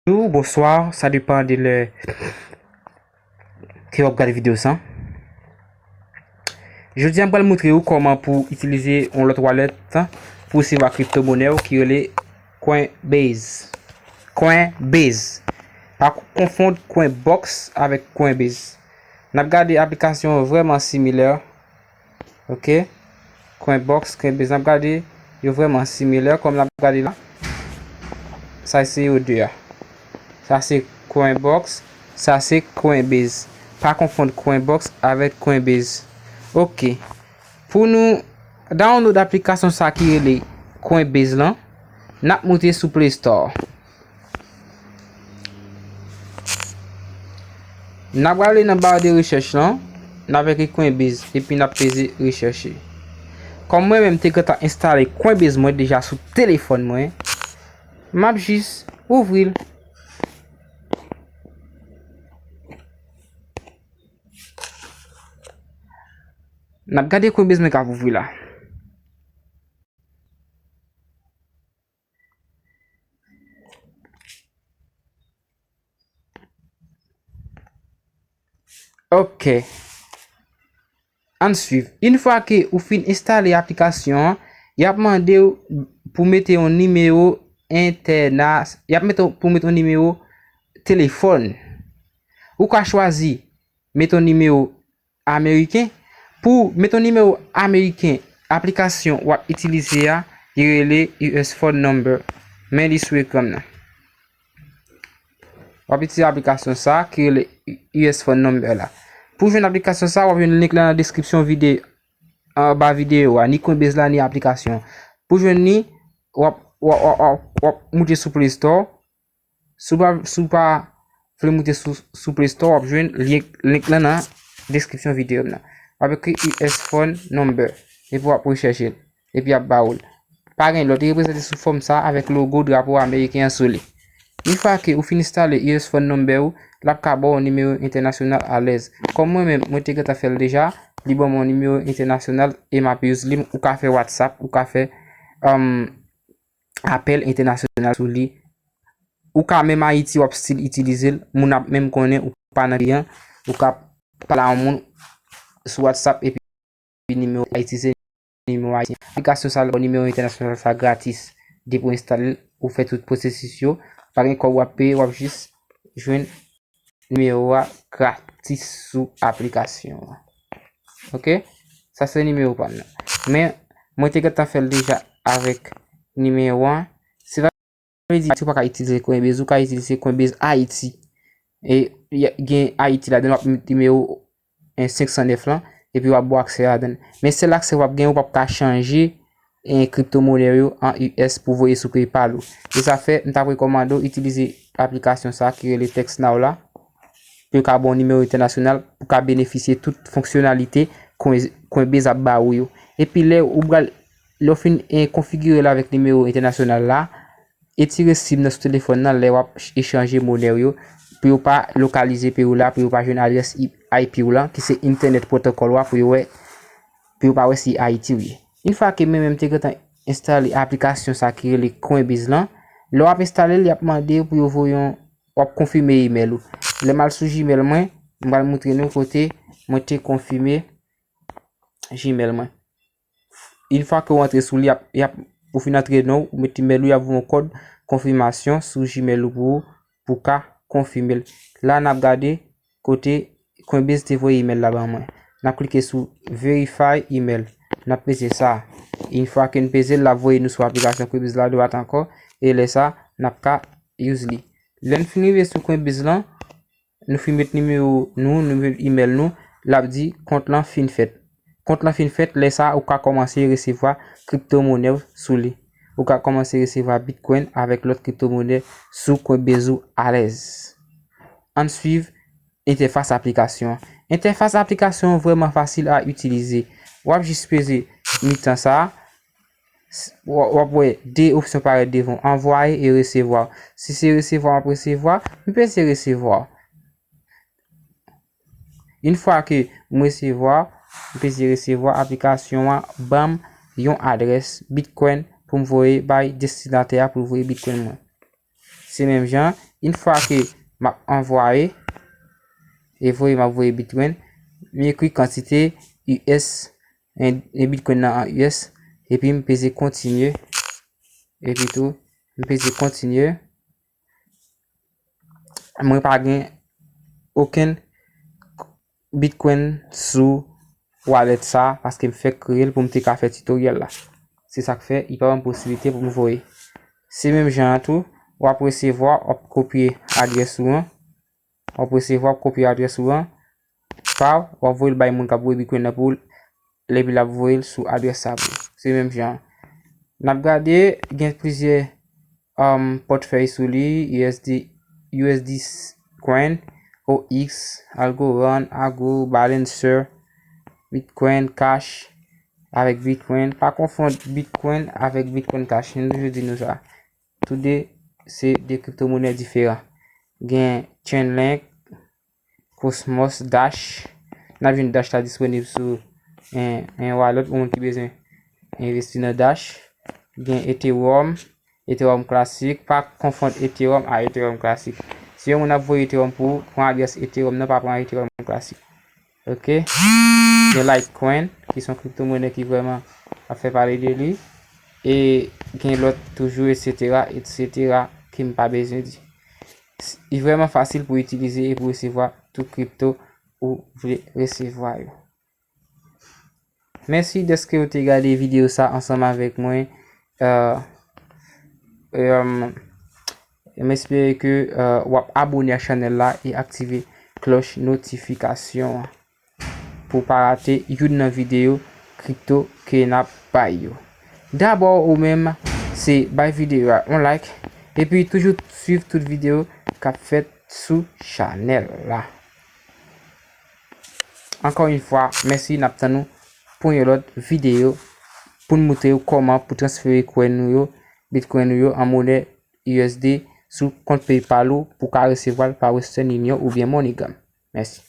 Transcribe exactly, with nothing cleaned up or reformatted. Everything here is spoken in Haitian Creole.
bonjou, bonswa, sa depann de lè ke w ap gade videyo sa. Jodi a, m pral montre w kòman pou itilize yon lòt wallet pou resevwa kripto monè w ki rele Coinbase. Coinbase. Pa konfonn Coinbox avèk Coinbase. N ap gade aplikasyon vrèman similè. Ok. Coinbox, Coinbase, n ap gade, yo vrèman similè, kòm n ap gade la. Sa se yo de a. Sa se Coinbox, sa se Coinbase. Pa konfonn Coinbox avèk Coinbase. Ok. Pou nou download aplikasyon sa ki rele Coinbase lan, n ap moute sou Play Store. N ap prale nan ba de rechèch lan, n ap ekri Coinbase, epi n ap peze rechèche. Kòm mwen menm te gentan enstale Coinbase mwen deja sou telefòn mwen, m ap jis ouvri l. N ap gade Coinbase mwen k ap ouvri la. Ok. Ann swiv. Yon fwa ke ou fin enstale aplikasyon an, y ap mande w pou mete yon nimewo entèna-, y ap mete w, pou mete yon nimewo telefòn. Ou ka chwazi mete yon nimewo ameriken. Pou mete yon nimewo ameriken, aplikasyon w ap itilize a, li rele U S Phone Number. Men li sou ekran m nan. W ap itilize aplikasyon sa a ki rele U S Phone Number la. Pou jwenn aplikasyon sa a, w ap jwenn link la nan deskripsyon vide-, anba videyo a, ni Coinbase la, ni aplikasyon. Pou jwenn li, w ap, w ap, w ap, w ap, w ap moute sou Play Store. Si w pa, si w pa vle moute sou, sou Play Store, w ap jwenn lyen, link lan nan deskripsyon videyo m nan. W ap ekri U S Phone Number, epi w ap rechèche l, epi y ap ba ou l. Pa gen lòt, li reprezante sou fòm sa avèk logo drapo ameriken an sou li. Yon fwa ke ou fin enstale U S Phone Number ou, l ap ka ba w nimewo entènasyonal alèz. Kòm mwen menm, mwen te gentan fè l deja, li ban mwen yon nimewo entènasyonal e m ap use li, ou ka fè WhatsApp, ou ka fè, um, apèl entènasyonal sou li. Ou ka menm Ayiti, w ap still itilize l, moun ap menm konnen ou pa nan peyi an, ou ka pale a yon moun sou WhatsApp epi nimewo Ayiti se nimewo ayisyen. Aplikasyon sa l ba w nimewo entènasyonal sa gratis. Depi w enstale l, ou fè tout pwosesis yo, pa gen kòb w ap peye, w ap jis jwenn nimewo a gratis sou aplikasyon an. Ok? Sa se nimewo pa m nan. Men, mwen te gentan fè l deja avèk nimewo an. Se pa vle di Ayiti ou pa ka itilize Coinbase, ou ka itilize Coinbase Ayiti. E y a, gen Ayiti ladan l, w ap met nimewo en senk san nèf lan, epi w ap ba w aksè ladan l. Men sèl aksè w ap gen, ou p ap ka chanje en kripto monè yo an U S pou voye sou PayPal ou. E sa fè, m t ap rekòmande w itilize aplikasyon sa ki rele TextNow la, pou yo ka ba w nimewo entènasyonal, pou ka benefisye tout fonksyonalite Coin-, Coinbase ap ba ou yo. Epi lè ou pral, lè w fin, eh, konfigire l avèk nimewo entènasyonal la, etire sim nan sou telefòn nan lè w ap ch-, echanje monè w yo, pou yo pa lokalize peyi w la, pou yo pa jwenn adrès I-, I P w lan, ki se Internet Protocol ou a, pou yo wè, pou yo pa wè se Ayiti w ye. Yon fwa ke mwen menm te gentan enstale aplikasyon sa ki rele Coinbase lan, lè w ap enstale l, y ap mande w pou yo voye yon, w ap konfime email ou. Lè m al sou Gmail mwen, m pral montre nou kote mwen te konfime Gmail mwen. Yon fwa ke w antre sou li, y ap, y ap, ou fin antre non w, ou met email ou, y ap voye yon kòd konfimasyon sou Gmail ou pou ou, pou w ka konfime l. La, n ap gade kote Coinbase te voye email la ban mwen. N ap klike sou Verify Email. N ap peze sa. Yon fwa ke n peze l, l ap voye nou sou aplikasyon Coinbase la dwat ankò. E lè sa, n ap ka use li. Lè n fin rive sou Coinbase lan, nou fin met nimewo nou, nimewo email nou, l ap di kont lan fin fèt. Kont lan fin fèt, lè sa a, ou ka kòmanse resevwa kripto monè w sou li. Ou ka kòmanse resevwa Bitcoin avèk lòt kripto monè sou Coinbase ou alèz. Ann swiv entèfas aplikasyon an. Entèfas aplikasyon an vrèman fasil a itilize. W ap jis peze mitan sa a, s-, w, w ap wè de opsyon parèt devan w, anvwaye e resevwa. Si se resevwa w ap resevwa, m peze resevwa. Yon fwa ke m resevwa, m peze resevwa, aplikasyon an ban m yon adrès Bitcoin pou m voye bay destinatè a pou l voye Bitcoin mwen. Se menm jan, Yon fwa ke m ap anvwaye, e voye m ap voye Bitcoin, m ekri kantite U S, en, en Bitcoin nan an U S, epi m peze kontinye, epi tou, m peze kontinye. Mwen pa gen okenn Bitcoin sou wallet sa, paske m fèk kreye l pou m te ka fè tutoriel la. Se sa k fè, li pa ban m posiblite pou m voye. Se menm jan an tou, w ap resevwa, w ap kopye adrès ou an. W ap resevwa, w ap kopye adrès ou an. Pa w, w ap voye l bay moun k ap voye Bitcoin nan pou ou, epi l ap voye l sou adrès sa pou ou. Se menm jan an. N ap gade, gen plizyè, um, pòtfèy sou li, U S D, U S D Coin, O X, Algorand, Ago, Balancer, Bitcoin Cash, avèk Bitcoin. Pa konfonn Bitcoin avèk Bitcoin Cash. M toujou di nou sa. Tou de, se de kriptomonè diferan. Gen Chainlink, Cosmos, Dash. N ap jwenn Dash la disponib sou en, en wallet pou moun ki bezwen envesti nan Dash. Gen Ethereum, Ethereum klasik. Pa konfonn Ethereum a Ethereum klasik. Si yon moun ap voye Ethereum pou ou, pran adrès Ethereum nan, pa pran Ethereum klasik. Ok? Gen Litecoin, ki se yon kriptomonè ki vrèman ap fè pale de li. E gen lòt toujou, et cetera, et cetera, ke m pa bezwen di. Li vrèman fasil pou itilize e pou resevwa tout kripto ou vle resevwa yo. Mèsi dèske w te gade videyo sa ansanm avèk mwen. Euh, euh, m espere ke, euh, w ap abone a chanèl la e aktive klòch notifikasyon an pou w pa rate youn nan videyo kripto ke n ap bay yo. Dabò ou menm, se bay videyo a yon like, epi toujou swiv tout videyo k ap fèt sou chanèl la. Ankò yon fwa, mèsi, n ap tann nou pou yon lòt videyo pou n moutre w kòman pou transfere coin nou yo, Bitcoin nou yo an monè U S D sou kont PayPal ou pou w ka resevwa l pa Western Union oubyen MoneyGram. Mèsi.